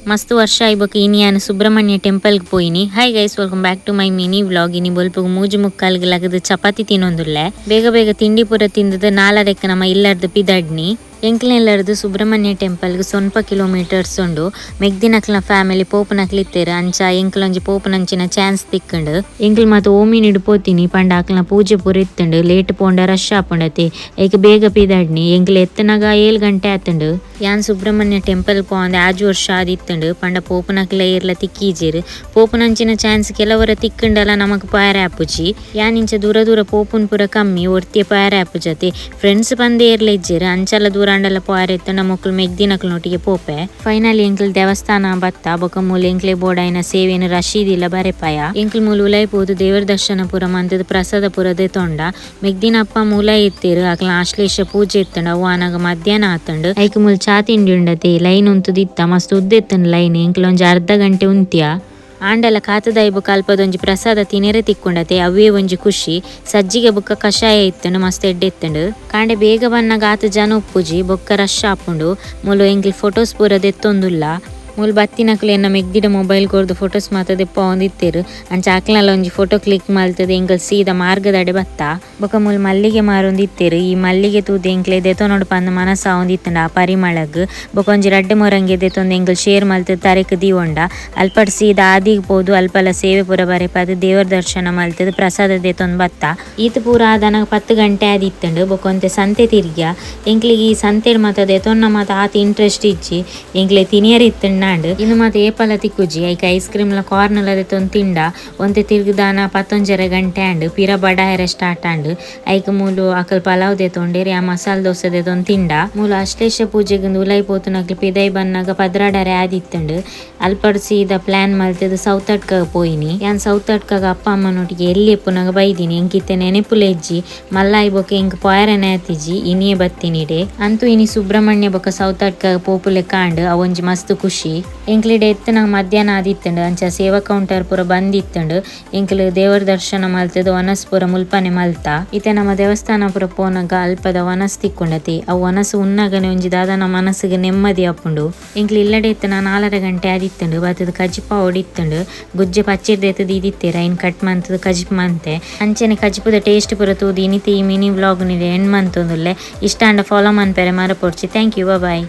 ಮಸ್ತ್ ವರ್ಷ ಆಯ್ಬೊಕ ಇನಿ ಯಾನ್ ಸುಬ್ರಹ್ಮಣ್ಯ ಟೆಂಪಲ್ ಗ್ ಪೋಯಿನಿ. Hi guys, welcome back to my mini vlog. ಇನಿ ಬೊಲ್ಪುಗು 3:45 ಲಗದ್ ಚಪಾತಿ ತಿನ್ನೊಂದುಲ್ಲೆ. ಬೇಗ ಬೇಗ ತಿಂಡಿ ಪೂರ ತಿಂದದ 4:30ಕ್ಕೆ ನಮ್ಮ ಇಲ್ಲರ್ದು ಪಿದಡ್ನಿ. ಎಂಕ್ಲೆಲ್ಲರ್ದು ಸುಬ್ರಹ್ಮಣ್ಯ ಟೆಂಪಲ್ ಗ್ ಸ್ವಲ್ಪ ಕಿಲೋಮೀಟರ್ಸ್ ಉಂಡು. ಮೆಗ್ದಿನಕ್ಲ್ನ ಫ್ಯಾಮಿಲಿ ಪೋಪುನಕ್ಲ್ ಇತ್ತೆರ್, ಅಂಚ ಎಂಕ್ಲೊಂಜಿ ಪೋಪುನಂಚಿನ ಚಾನ್ಸ್ ತಿಕ್ಕುಂಡು. ಎಂಕ್ಲು ಮಾತ ಓಮಿನಿಡ್ ಪೋತಿನಿ ಪಂಡ ಅಕ್ಲ್ನ ಪೂಜೆ ಪೂರ ಇತ್ತುಂಡು. ಲೇಟ್ ಪೋಂಡ ರಶ್ ಆಪುಂಡತೆ, ಐಕ್ ಬೇಗ ಪಿದಡ್ನಿ. ಎಂಕ್ಲು ಎತ್ತನಾಗ 7 ಗಂಟೆ ಆತುಂಡು. ಯಾನ್ ಸುಬ್ರಹ್ಮಣ್ಯ ಟೆಂಪಲ್ ಪೋಂದೆ 6 ವರ್ಷ ಆದಿತ್ತುಂಡು. ಪಂಡ ಪೋಪುನಕ್ಲ ಏರ್ಲ ತಿಕ್ಕೀಜೆರ್. ಪೋಪುನಂಚಿನ ಚಾನ್ಸ್ ಕೆಲವರ ತಿಕ್ಕುಂಡಲ ನಮಕ್ ಪೋಯರೆ ಆಪುಜಿ. ಯಾನ್ ಇಂಚ ದೂರ ದೂರ ಪೋಪುನ್ ಪೂರ ಕಮ್ಮಿ, ಒರ್ತಿಯ ಪೋಯರೆ ಆಪುಜತೆ. ಫ್ರೆಂಡ್ಸ್ ಪಂದ್ ಏರ್ಲ ಇಜ್ಜೆರ್, ಅಂಚಲ ದೂರ ಅಂಡಲ ಪೋಯರೆ ಇತ್ತುಂಡ ಮೊಕ್ಲು ಮೆಗ್ದಿನಕ್ಲ್ನೊಟ್ಟಿಗೆ ಪೋಪೆ. ಫೈನಲಿ ಎಂಕ್ಲು ದೇವಸ್ಥಾನ ಬತ್ತ ಬೊಕ ಮೂಲು ಎಂಕ್ಲೆ ಬೋಡಾಯಿನ ಸೇವೆನ್ ರಶೀದಿಲ ಬರೆಪಾಯ. ಎಂಕ್ಲು ಮೂಲು ಉಲಾಯಿ ಪೋದು ದೇವರ ದರ್ಶನ ಪೂರ ಮಂತುದು ಪ್ರಸಾದ ಪೂರ ದೆತೊಂಡ. ಮೆಗ್ದಿನ ಅಪ್ಪ ಮೂಲ ಇತ್ತೆರ್, ಅಕ್ಲ್ನ ಆಶ್ಲೇಷ ಪೂಜೆ ಇತ್ತುಂಡು. ಅವು ಆನಗ ಮಧ್ಯಾಹ್ನ ಆತುಂಡು. ಐಕ್ ಮೂಲು ಚಾ ತಿಂಡಿ ಉಂಡತೆ. ಲೈನ್ ಉಂತುದಿತ್ತ, ಮಸ್ತ್ ಉದ್ದ ಇತ್ತುಂಡು ಲೈನ್. ಎಂಕ್ಲು ಒಂಜಿ ಅರ್ಧ ಗಂಟೆ ಉಂತಿಯ. ಆಂಡಲ ಕಾತದಾಯಿ ಬೊಕ ಅಲ್ಪದೊಂಜಿ ಪ್ರಸಾದ ತಿನೆರೆ ತಿಕ್ಕುಂಡತೆ, ಅವೇ ಒಂಜಿ ಖುಷಿ. ಸಜ್ಜಿಗೆ ಬೊಕ್ಕ ಕಷಾಯ ಇತ್ತುಂಡು, ಮಸ್ತ್ ಎಡ್ಡೆ ಇತ್ತುಂಡು. ಕಾಂಡೆ ಬೇಗ ಬನ್ನಗ ಆತ್ ಜನ ಉಪ್ಪುಜಿ, ಬೊಕ್ಕ ರಶ್ ಆಪುಂಡು. ಮೂಲು ಎಂಕ್ಲು ಫೋಟೋಸ್ ಪೂರ ದೆತ್ತೊಂದುಲ್ಲ. ಮೂಲು ಬತ್ತಿನಕ್ಲು ಎನ್ನ ಮೆಗ್ದಿಡ ಮೊಬೈಲ್ ಕೊರ್ದು ಫೋಟೋಸ್ ಮಾತ ದೆಪ್ಪವೊಂದಿತ್ತೆರ್. ಅಂಚ ಅಕ್ಲ್ನಲ ಒಂಜಿ ಫೋಟೋ ಕ್ಲಿಕ್ ಮಲ್ತುದು ಎಂಕಲ್ ಸೀದಾ ಮಾರ್ಗದಡೆ ಬತ್ತ. ಬೊಕ ಮೂಲು ಮಲ್ಲಿಗೆ ಮಾರೊಂದಿತ್ತೆರ್. ಈ ಮಲ್ಲಿಗೆ ತೂದು ಎಂಕ್ಲೆ ದೆತೊನೊಡು ಪಂದ್ ಮನಸ್ಸಾವೊಂದಿತ್ತುಂಡು ಆ ಪರಿಮಳಗ್. ಬೊಕ ಒಂಜಿ ರಡ್ಡ್ ಮೊರಂಗೆ ದೆತೊಂದು ಎಂಕಲ್ ಶೇರ್ ಮಲ್ತುದು ತರೆಕ್ ದೀವೊಂಡ. ಅಲ್ಪಡ್ ಸೀದಾ ಆದಿಗ್ ಪೋದು ಅಲ್ಪಲ ಸೇವೆ ಪೂರ ಬರೆಪಾದ್ ದೇವರ ದರ್ಶನ ಮಲ್ತುದು ಪ್ರಸಾದ ದೆತೊಂದು ಬತ್ತ. ಈತ್ ಪೂರ ಆದನಗ 10 ಗಂಟೆ ಆದಿತ್ತುಂಡು. ಬೊಕ ಒಂತೆ ಸಂತೆ ತಿರ್ಗ್ಯ. ಎಂಕ್ಲಿಗ್ ಈ ಸಂತೆಡ್ ಮಾತ ದೆತೊನ್ನ ಮಾತ ಆತ್ ಇಂಟ್ರೆಸ್ಟ್ ಇಜ್ಜಿ, ಎಂಕ್ಲೆ ತಿನಿಯರ್ ಇತ್ತುಂಡು. ಇನ್ನು ಮಾತ ಏಪಲ ತಿಕ್ಕುಜಿ. ಐಕ್ ಐಸ್ ಕ್ರೀಮ್ ಲ ಕಾರ್ನ್ ಲ ದೆತೊಂದು ತಿಂಡ. ಒಂತೆ ತಿರ್ಗದಾನ 11:30 ಗಂಟೆ ಆಂಡ್. ಪಿರ ಬಡಾಯೆರೆ ಸ್ಟಾರ್ಟ್ ಆಂಡ್. ಐಕ್ ಮೂಲು ಅಕಲ್ ಪಲಾವ್ ದೆತೊಂಡೆರ್, ಆ ಮಸಾಲೆ ದೋಸೆ ದೆತೊಂದು ತಿಂಡ. ಮೂಲು ಅಶ್ಲೇಷ ಪೂಜೆಗ್ ಉಲೈ ಪೋತುನಕ್ಲು ಪಿದೈ ಬನ್ನಗ 12:30 ಆದಿತ್ತುಂಡು. ಅಲ್ಪಡ್ ಸೀದಾ ಪ್ಲಾನ್ ಮಲ್ತುದು ಸೌತಡ್ಕಗ್ ಪೋಯಿನಿ. ಯಾನ್ ಸೌತಡ್ಕಗ್ ಅಪ್ಪ ಅಮ್ಮನೊಟ್ಟಿಗೆ ಎಲ್ಲಿ ಎಪ್ಪುನಗ ಬೈದಿನಿ. ಎಂಕಿತ್ತೆ ನೆನೆಪುಲ ಇಜ್ಜಿ. ಮಲ್ಲಾಯಿ ಬೊಕ ಎಂಕ್ ಪೋಯರೆನೆ ಆತಿಜಿ, ಇನಿಯೇ ಬತ್ತಿನಿಡೆ. ಅಂತೂ ಇನಿ ಸುಬ್ರಹ್ಮಣ್ಯ ಬೊಕ ಸೌತಡ್ಕಗ್ ಪೋಪುಲೆಕ್ಕ ಆಂಡ್, ಅವೊಂಜಿ ಮಸ್ತ್ ಖುಷಿ. ಎಂಕ್ಲಿಡೆ ಎತ್ತುನಗ ಮಧ್ಯಾಹ್ನ ಆದಿತ್ತುಂಡು. ಅಂಚ ಸೇವಾ ಕೌಂಟರ್ ಪೂರ ಬಂದಿತ್ತುಂಡು. ಎಂಕ್ಲು ದೇವರ ದರ್ಶನ ಮಲ್ತುದು ವನಸ್ ಪೂರ ಮುಲ್ಪನೆ ಮಲ್ತ. ಇತ್ತೆ ನಮ್ಮ ದೇವಸ್ಥಾನ ಪೂರ ಪೋನಗ ಅಲ್ಪದ ವನಸ್ ತಿಕ್ಕುಂಡತಿ. ಅವು ವನಸ್ ಉನ್ನಗನೆ ಒಂಜಿ ದಾದನ ಮನಸ್ಸಿಗೆ ನೆಮ್ಮದಿ ಆಪುಂಡು. ಎಂಕ್ಲು ಇಲ್ಲಡೆ ಎತ್ತುನ 4:30 ಗಂಟೆ ಆದಿತ್ತುಂಡು. ಬತ್ತುದು ಕಜಿಪ ಓಡಿತ್ತುಂಡು. ಗುಜ್ಜೆ ಪಚ್ಚಿರ್ದೆತ್ತು ದೀದಿತ್ತೆರ್, ಐನ್ ಕಟ್ ಮಂತುದು ಕಜಿಪ್ ಮಂತೆ. ಅಂಚನೆ ಕಜಿಪುದ ಟೇಸ್ಟ್ ಪೂರ ತೂದು ಇನಿತೆ ಈ ಮಿನಿ ವ್ಲಾಗ್ ನಿದೆ ಎಂಡ್ ಮಂತೊಂದುಲ್ಲೆ. ಇಷ್ಟ ಆಂಡ ಫಾಲೋ ಮನ್ಪೆರೆ ಮರಪೊಡ್ಚಿ. Thank you, bye.